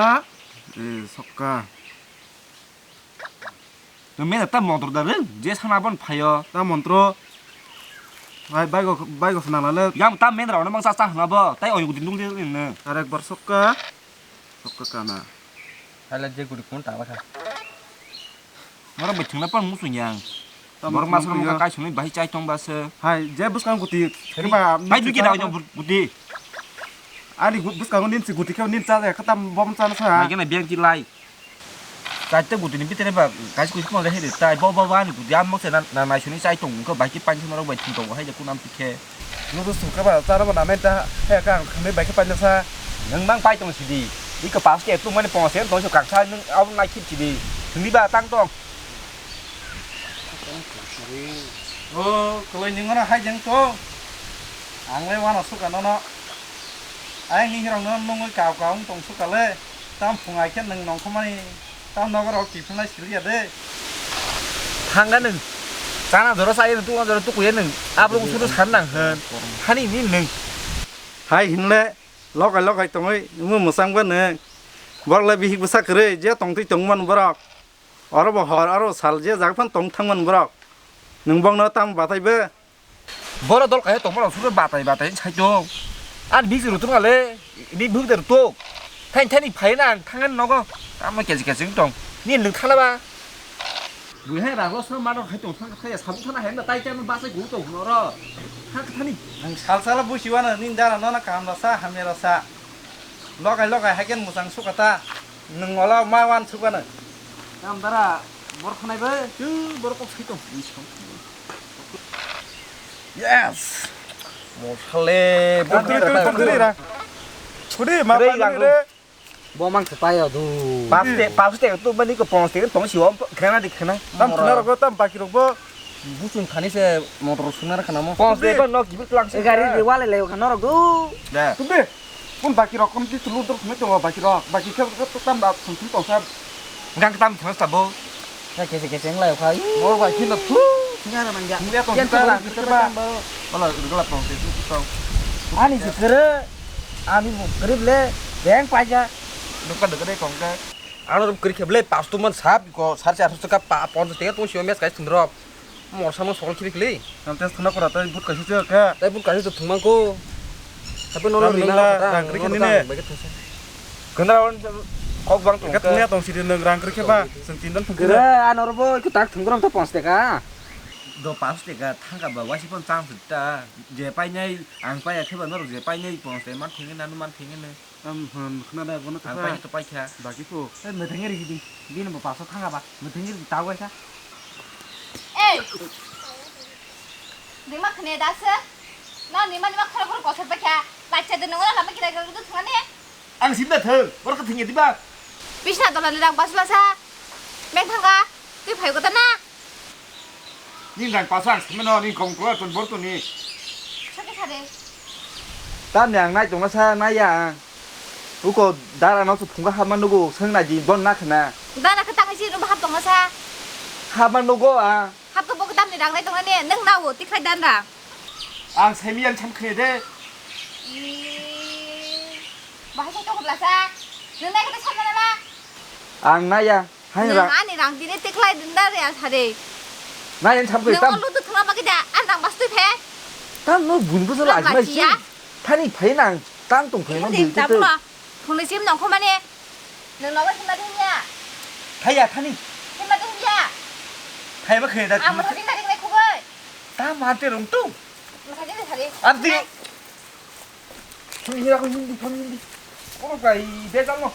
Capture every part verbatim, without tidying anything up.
Ha? Eh, sokka. Nwng mena ta montro da rwng, je sana bon phaio. Ta montro. Hai, baigo, baigo sana lale. Yang ta mena rao na mangsa sa hna bo, tai oyo gudin dungde rwng nw. Arek bar sokka. Sokka kana. Hai la je guri kun ta ba kha. Norok bai thwngna pang muchung yang. Tamo borok masuk muchung muka ya. Kai sungwi bai chai tong ba se. Hai, je bwskang guti. Hai, kiba hai, duki da yang guti. Ani gu-, bwskango nin si guti khe nin cha ya, khatam bom cha na sa. Hai khe na beng chi lai. Chai te guti ni bitene ba, kai sungwi pang he de tai, bo, bo, bo, ani guti am mok se na, na, nai suni chai tong ko bai ki pan norok bai thung tong hai de kunam tikhe. Noodles thung khe ba, chara ba namen ta, he ka ang thangni bai khe paina sa. Nwng mang pai tong sidi. Iko pass khe tung mani pong se tong so kaksa nwng abo nai khit sidi. Thungni ba tang tong. O, kwlai nwng oro hai jeng tong. Ang le wano suka nono. Ayang ni hirok no nungwi kau kau wng tong suka le. Tam phung ai khe nwng nongkhormani. Tam nogo rok kiphilnai siliya de. Thangga nwng. Chana jora chaya nwng, tukna jora tukuya nwng. Abrok suru san nang hwn. Hani ni nwng. Hai hinle lokai lokai tongwi omo mwchangba nwng. Borok le bihik bwsa kwrwi je tongtwi tongmani borok. Oro bo hor oro sal je jaga phano tong thangmani borok. Nwng bokno tamo bathai bo? Boro dol kaisa tongma rok suru batai batai sai tong. Ani bisi rw tong ale, ni bwk de rw tok. Thani thani phai na ang thang ani nogo. Tamo kechi kechi wng tong. Ni nwng thana ba? Bui hai rang lo suru mano hai tong thang thang ya sabuk thana hai na tai tai basai gu tong hwn oro. Thang thani. Nwng sal sal busi wano ni dara no na kam rasa hamya rasa. Logai logai hai ken mwchang sukata. Nwng ola ma wan sukano. Tam dara bor khwnai bai. Tu bor kok sai tong. Yes. Mosale. Tantri, tantri, tantri, ra. Chudi, ma Rei pa lang nang lu. Re. Bo mang se payo du. Pas te, pas te tu bani ko pons te tong si om khana di khana. Tam khana rogo tam baki rogo. Buchung khani se motor sungna khana mo. Pons te ba nok gibi tlang se. Gari de wale le khana rogo. Da. Tu be. Kun baki rok kon ti tulu dur khumui tongo baki rok. Baki khe khe tam da thum thum tong sa. Gang tam thang sa bo. Khe khe khe seng lai kha. Mo baki na thu. Singa na mangya. Singa tong sa. Wala gula tong se tu tong. Ani se kere. Ami bo krip le. Beng paja. Duka duka de kong ka. Ano rum kri khe ble pas tu man sap ko sar char su ka pa pon te to si mes kai thum rok. Morsa mang sokol khibi kli. Tam test khna kora tai but kaisa se khe. Tai but kaisa thung mang ko. Tapi nono Tam rina nungla ta, rang kri nono khini ta ne. Bai khe thasa. Gendra on kok bang thung Kat ka. Nia tong sidi nung rang kri khe ba. Sen tin dan thung Gendra khe. An oro bo iku tak thung rom ta pons te ka. Do pas te ka thang ka ba wasi pon chang ta. Je pai nai ang pai khe ba norok je pai nai pons te man thing na nu man thing ne. Tam hwn khna da bono Ang kha. Pai to pai kha. Baki po. Ei, mwthangwi rikidi. Bini bo paso thanga ba. Mwthangwi rikidi ta waisa. Ei! Nima khne da se? Na nima nima khoro khoro kosor pa kha. Lacha de nongla lama kira kira du thangane. Ang sim da thang. Bor kha thingya diba? Bisna tola ni rang basla sa. Meng thanga. Twi phai ko ta na. Ni rang paso ang simeno ni kong klo ton bor tuni. Sake sare. Tam yang nai tongna sa nai ya. Uko dara no su phunga hama nugo sang nai di bon na khna. Dara khe tangai si ro hap tongna sa. Hama nugo a. Hap to bok tam ni rang nai tongna ne nang nawo tikhai dan rang. Ang semi yang cham khne de. Ih. Bahasa to khla sa. Nang nai khe sam na na. Ang nai ya. Hai Nang rang. Ani rang tini teklai din da re asare. Nai yang cham khe Nang tam. Olu tu thula bagi da an rang bas tu phe. Tam no bun bus Nang laj mai bachia. Si. Thani phai nang tang tong phai no Hindi dui tam tu. Lo. Phung le sim nong khomane. Nang no ba hima din ya. Thai ya thani. Hima din ya. Thai ba khe da. Am thari na ring le khugoi. Ta ma te rong tu. Ma thari na thari. Am ti. Thang hira ko hindi, thang hindi. Kono kai bejal no.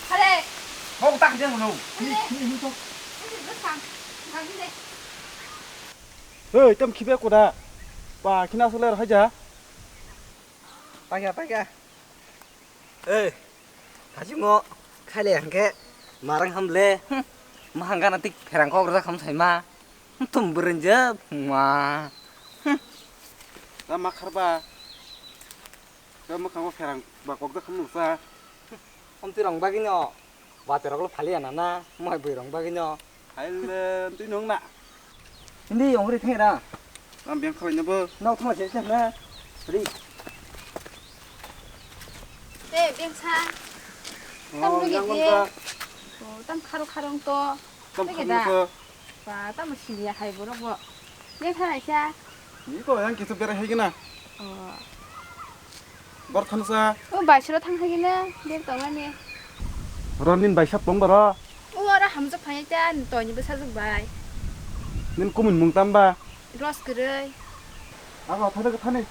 Hale. Kok tak dia no. Hindi, hindi to. Hindi bwsang. Thang hindi. Hei, tam khibe koda. Pa khina soler haja. Paikha, paikha. Ei, kasimo khaile hangke marang hamle. Hm, mahang gana tik pherang kok rwjak ham saima. Hm, tum bwrwnjak ma. Hm. Ta ma kharba. Ta mwkhango pherang ba kok da kham nungsa. Hm, omti rong bagino. Waterok lo phaliya na na, moi bwrwi rong bagwi no. Haile, twi nung na. Hindi yong ri thang ra. Ang beng khalai na bo. Nok thang se se na. Ri. Te beng sa. Tam Oh, lagi yang dia. Unta. Oh, tam kharo kharo to. Tam Lagi kharo dah. To. Ba, tam sini ya hai borok bo. Dia kan Aisyah. Ni ko yang kita berai hai gina. Oh. Bor thang sa. Oh, bai sura thang hai gina. Dia tong ani. Ronin bai sap tong baro. Oh, ora hamjak phai ta, to ni basa jok bai. Nin kumun mung tam ba. Ros kwrwi. Abo thani ka thani.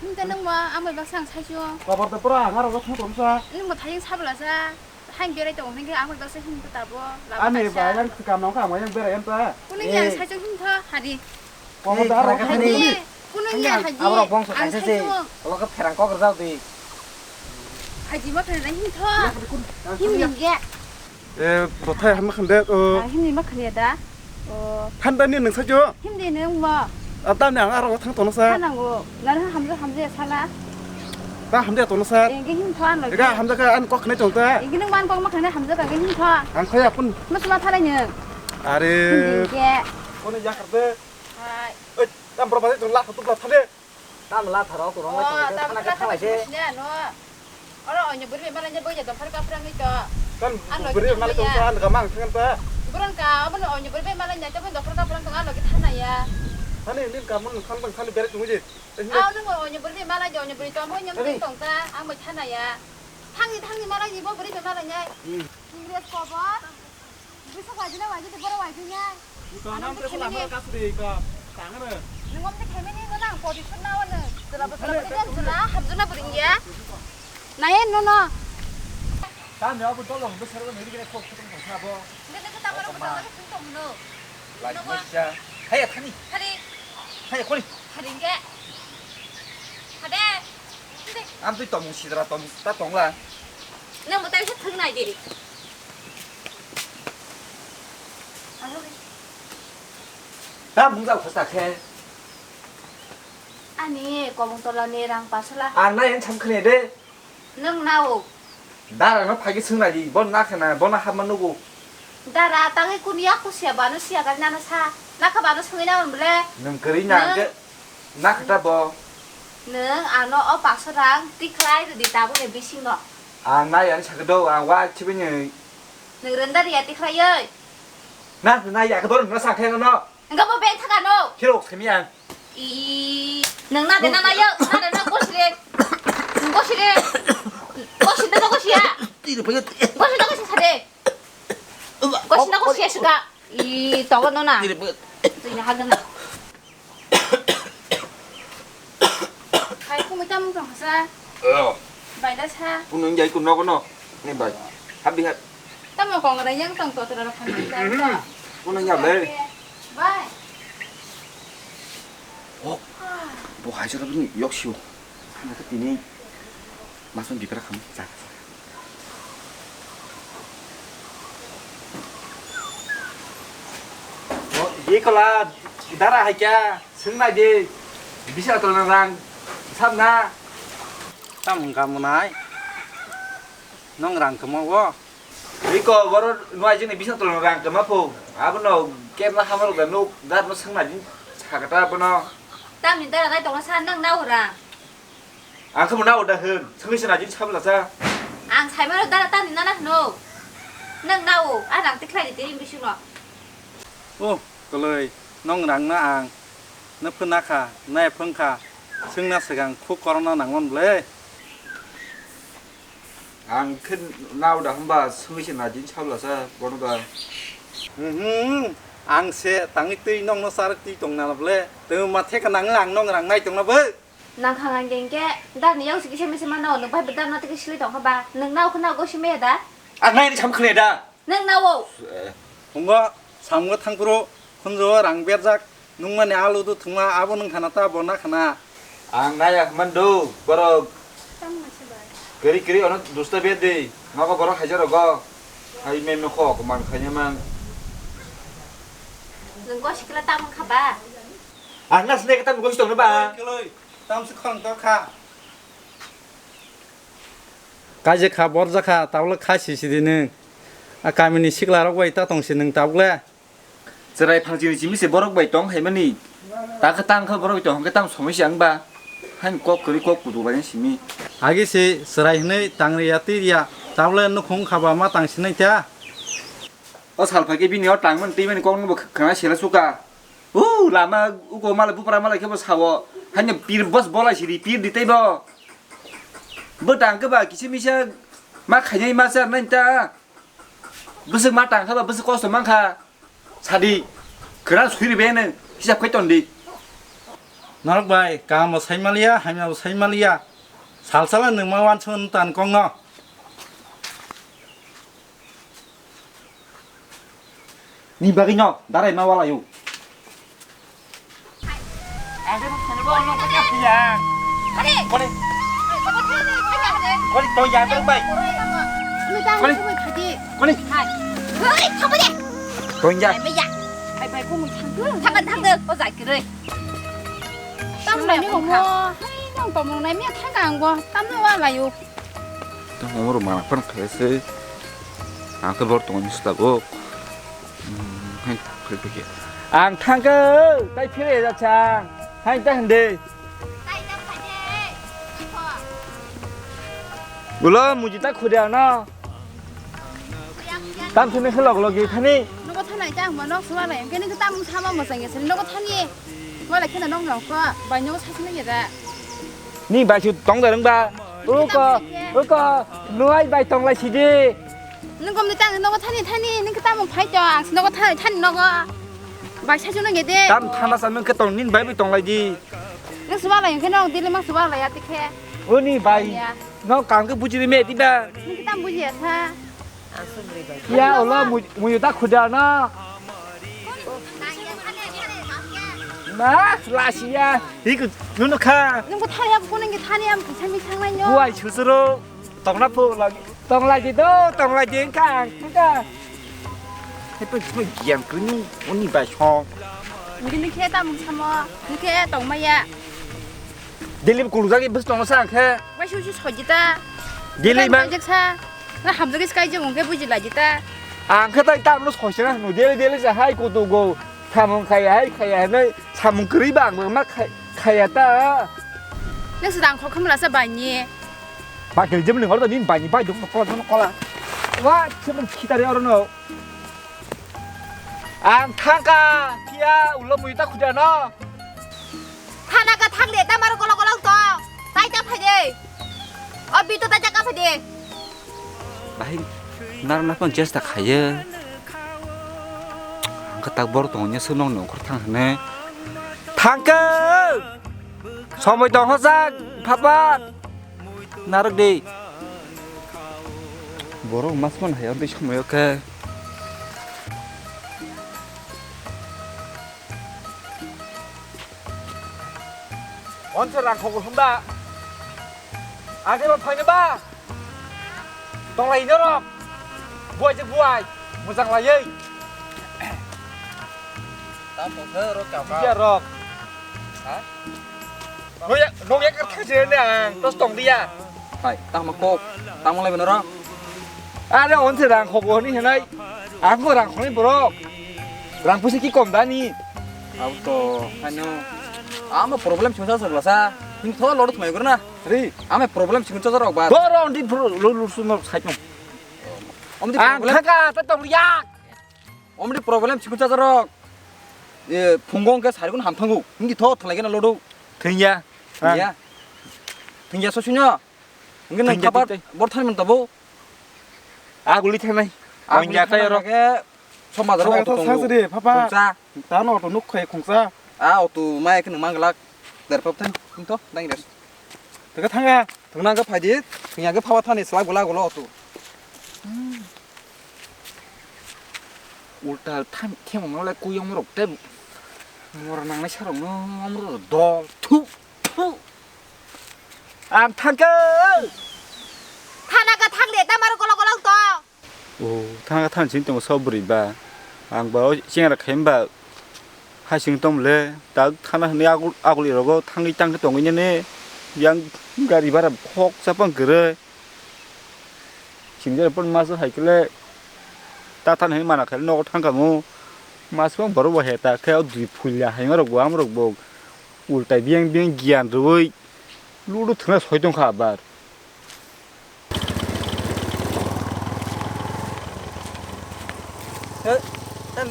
Nung ta nung ma, amai baksa ang saichung. Kabar da pura ang aro thang tong sa. Nung ma thayung sabla sa. Hain berai tong hingke amai baksa hin ta tabo. Lama Ani kaisa. Ba yang kam nang ka amai yang berai yang ta. Kuno yang Eh. Saichung hin tho, hadi. Kabar Eh, da aro thang thani. Hadi. Kuno yang hadi. Abo bongso Ang kaisa se. Saichung. Lo ka pherang kok rjao di. Hadi ma pherang hin tho. Hin hin ge. E, bothai hama khande, o. Ah, himni ma khliya da? O. Than da ni nung sa jo? Himni nung mo? A, tamni ang aro thang tono sa. Thanango. Nang hamja hamja sala. Ta hamja tono sa. Engge him tho ano. Ega hamja ka an kok khnai tong ta. Engge nung man kok ma khnai hamja ka him tho. Ang khoya pun. Mas ma thalai nung. Are. Himni ke. Kono ya khar de. Hai. Oi, tam bro ba de la tu la thale. Tam la tharo, kurang Oh, lai tong, tam thana la ka thalai se. Sini ano. Oro onyo buri bai malai bo ya dophar ka phrang ito. Kan Ano buri kita malai tong maya. Sa, an gamang thang ta. Buran ka, abo no onyo buri bai malai nyai, tabo dophar ka phrang tong, ano kita na ya. Ani nin ka mun khang bang khali bere tong ji. Ah, no mo onyo buri bai malai, onyo buri tong, mo nyam Ani. Tong ta, ang bai thana ya. Thangni, thangni malai ni bo buri bai malai nyai. Hmm. Ingres ko bo. Bisa wajina wajina bora wajina. Iko Ano nam te sula khemini. Mara kasri iko. Tangana. Nungom te khemini no nang podi sut na wano. Sula bosala bodi jan sula hapjuna bodi ya. Nae no no. Tam ya bu dolong besar ko neri kene kok kutong kok sabo. Nde nde tamaro bosala kutong no. Lai Nungom. Masa. Hai thani. Hari. Hai kori. Hari nge. Hade. Nde. Am tu tomung sidra tomung ta tongla. Nang mo tai sa thang nai diri. Ta mung jal khosa khe. Ani komung tola ni rang pasala. Ang na yang cham khne de. Nang nao. Dara no phagi sung nai di, bon na khna, bon na hama nugo. Dara tangi kun ya kusia bano sia gari nana sa. Nakha bano sungwi na on ble. Nung kari na Nang- ke, na khata bo. Nang ano o pasarang tikhlai di tabu ne bising no. Ang na yang sakdo, ang wa chibini. Nung renda ri ati khlaioi. Na, na, ya, ka dorong na sa khe no. Engka bo beng thaka no. Kiro, kemi ang. I, nung na de na na yo, na de na kosire. Kosire. Kosire na kosiya. Tiri payat. Kosire na kosiya sade. Kosire na kosiya suka. I, togo no na. Tiri payat. Tui na hagan na. Hai, kumui tamung tong sa. Oh. Bai da sa. Kunung jai kun nogo no. Ni bai. Habi hab. Tamo kong ra yang tong to tra ra khan bai da. Kunung ya bai. Bai. Oh. Bo hai jora bini yok siu. Mata tini. Masuk di pera khan. Sa. Oh, di kola dara hai kya? Sung nai di, bisa tolong rang, sam na. Tam hwnkha mwnai? Nong rang kwma o? Iko boro nwng jini bisa tolong rang kwma pho. Abono kebna hamar da nuk, dar no sung nai di, sakata abono. Tamni dara nai tongna sa nang nao rang. Ang khe bo nao da hwn, sungwi se nai di sabla cha. Ang saimano dara tamni nana hwno. Nang nao, a rang tikhlai di tei bisingo. O, kwlwi, nong rangno ang, no phwna kha, nai phwng kha, swngna swkang khuk korokno nangmani ble. Ang khe nao da hwnba sungwi se nai di sabla cha, bono da. Mhm, ang se tangwi twi nokno charwk twi tong nana ble, twi ma theka nangwi ang nong rang nai tongna bai. Nang kha nang khe, darni yak se kisa misa mano, nwng bai darno tei silai tong kha ba, nwng nao khe nao gosi maya da? Ang nai ni sam khne da. Nwng nao. Phungo samgo thangphuru khunjo rang berjak nungmani alu du thwngma abo nwng khana ta bo na khana. Ang naya man do borok. Kiri kiri ono dusta be de. Nogo borok hajar rogo. Hai me me kho ko man khanya man. Nwng gosi kla ta man kha ba? Ang nas ne kata gosi tong ba. Keloi, tam se khorang to kha. Kaijak kha, borjak kha, tabuk le kha sisi di nwng. A kamini sikla rok bai ta tong si nwng tabuk le. Chwrai phang chini chimi se borok bai tong hai mani. Ta kha tang kha borok bai tong khe tam somoi se ang ba. Hain kok kwrwi kok kudu bai simi. Agi se chwrai hwnwi tang riya twi riya. Tabole nukhung khaba ma tang sinai ta. O sal phai khe bini o tangmani twimani kokno bo khwna sela suka. U lama uko malai bupra malai khe bo sao. Haino pir bos bolai siri pir di tei bo. Bo tang khe ba kisa misa ma khainai ma char nai ta. Bwswk ma tang kha ba bwswk kosto man kha. Sadi, kwran sui ribe nw, hisab khai ton di. Norok bai, kaham bo sai maliya, hamya bo sai maliya. Sal sala nwng ma wansu tan kong no. Ni bagwi no, darai ma wala yu. Kore. Kore. Kore to ya to bai. Kore. Kore. Kore. Hai. Hei, thapa de. Tonja. Bai, bai, bumui thangkhe. Thangkhe, thangkhe, o jai kwrwi. Tamni omo, hei, nang tomung nai miya thangkhe ang bo, tamno wa layo. Tamo rok mana phano khaise. Ang khe bor tongo ni sita bo. Hmm, hai, hai, hai, hai. Ang thangkhe, tai phire ya chang. Hai, ta hande. Ulo, muji ta khudi ano. Tam thani khe log logi thani. Nogo thanai ta ang bo nok suma lai. Kini khe tam sama mo sang yasini nogo thani. Wala khena nok nok ko. Bai nogo sasini ya da. Ni bai su tong da rang ba. Uko, uko, nuai bai tong lai sidi. Nung kom ni tang nogo thani thani, nung khe tam phai to, ang nogo thani thani nogo. Bai sa chuno gede. Tam thana sa nung khe tong nin bai bai tong lai di. Nung suma lai khe nung dili ma suma lai ati khe. Uni bai. Ya. No kang khe buji me di ba. Nung khe tam buji ya sa. Ya Allah, mu-, muyu ta khuda na. Na, lasiya. Hiku, nunu kha. Nung ko thani am, ko nung khe thani am, kisa mi thang lai nyo. Buai susuro. Tongna phu lagi. Tong lai di do, tong lai di engka, engka. Hepe hepe giam kuni, oni bai song. Bini khe tamung samo, ni khe tong maya. Daily kulu jagi bus tong sa khe. Bai su su sojita. Daily mang. Jek sa. Na hamjak is kai jeng ungke buji lajita. Ang khe tai tamno sojita no daily daily sa hai kutu go. Samung khaya hai khaya nai samung kri bang ma khai-, khaya ta. Nasi dang khok khamla sa bai ni. Ba kiri jemni ngor da nin bai ni bai dong kola kola. Wa chemung khitari oro no. Ang thangka kia ulo mui ta khuda no. Thana ka thang de ta maro kola kola to. Tai ta phai de. O bi to ta jaka phai de. Bahai nar nar pon chesta khaye. Ang ka tak bor tong nya sumang no khor thang hne. Thangka. Somoi tong hosak phapat. Narwk di. Borok mas man hai andi somoi o khe. Onse rang khogol hwnba. Age ba phaino ba. Tonglai norok. Buai je buai. Mojang laiwi. Tamo khe rok kaka. Iya rok. Ha? Nokya, nokya kar thangsi ne ang, tos tong dia. Hai, tamo kok, tamo lai benoro. Are onse rang khok honi henai. Ang ko rang khoni borok. Rang pusi ki kom dani. Abo to, hano. Amo problem chungsa sogla sa. Ning thola lodo thmai gurna. Ri. Amo problem chungsa rok ba. Doro ondi bro, lo lo suno sai tong. Omdi Ang problem. Thaka ta tong yak. Omni problem sikun chajarok. E, phungo hwnkhe sarikun hamthango. Hwnkhe tho thwnglaikhe na lodo. Thwngya. Thwngya. Thwngya so sino. Hwnkhe nang Thwngya khabar tei tei. Bor thani man tabo. Aguli thanai. Aguli Thwngya tei thanai oro. Hwnkhe somajaro Thwngya auto to tongo. Sajri, papa. Khungsa. Tano auto nuk khai khungsa. A auto mai khe nang manglak. Derphap thani. Hwnkhe to, dang res. Thwngya thangya. Thwngna hwnkhe phai di. Thwngya hwnkhe phaba thani slak bwla gulo auto. Ulta tham khemong nolai kuyong rok tei mora nangnai sarok no amro dol thu thu. Ang thangkhe. Thana ka thang de ta maro kolok kolok to. O thana ka thang sini tongo so bwrwi ba. Ang ba o chengra khaim ba. Hai sing tong le tak thana hwnwi agul agul rogo thangwi tang tongwi nene yang gari bara khok chapang kwrwi. Singjari pon maso hai kele ta than hai mana khaile nogo thang kamo. Maso borok bo heta khe o dui phulya hai ma rok bo am rok bo ultai biyang biyang giyan rwui ludu thwna soi tong kha abar.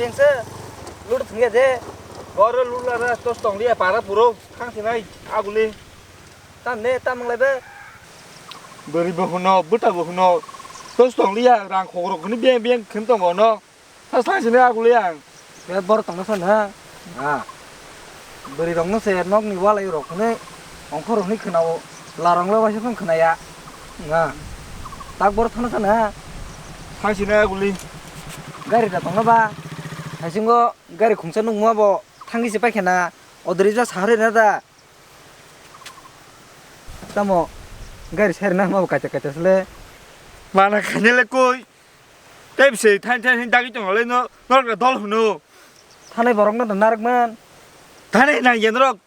Yang se, lut thung ya je. Boro lut la ra, tos tong liya, para puro, khang sinai, aguli. Tam ne, tam manglai be. Bwrwi bo huno, bwta bo huno, tos tong liya, rang khok rok hwnwi beng beng khwm tongo no. Saslang sini aku liang. Be bor tongna san ha. Ha. Bwrwi rokno se nokni walai rok hwnwi ongkhor hwnwi khwnao. Larong le waisa phang khwnaya. Ha. Tak bor thana san ha. Thang sini aku li. Gari da tongna ba. Haisingo gari khungsa nungma bo thangwi se paikha na. Odri ja sahari na da. Tamo gari sari na ma bo kaita kaita sele. Mana khani le koi. Tei bwswi thain thain thain dagwi tongo le no, norok dol hwno. Thanai borok no narwk man. Thanai nang yen rok,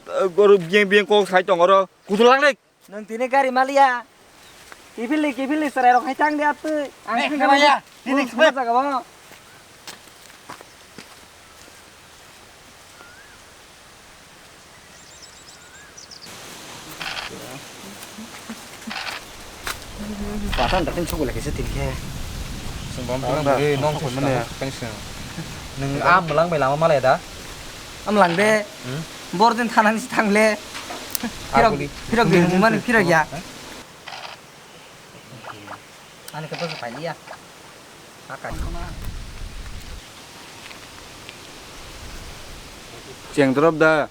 eh, goro biyang biyang kok sai tongo ro. Kutu lang le. Nwng tini gari maliya. Kiphilni kiphilni chwrai rok hai tang di atwi. Ang eh, thangkha kemaya, mani tini phone khe. Jaga bo. Patan datin sugu lagi setin ke. Sing bom Ang pernah dah, beri nong song pun mana ya? Kan sing. Neng am melang melang mana ya dah? Am lang deh. Hmm? Bor din thanan si thang le. Pirok, aku di. Pirok di mana pirok ya? Hah? Ani kata supaya dia. Akan. Ceng drop dah.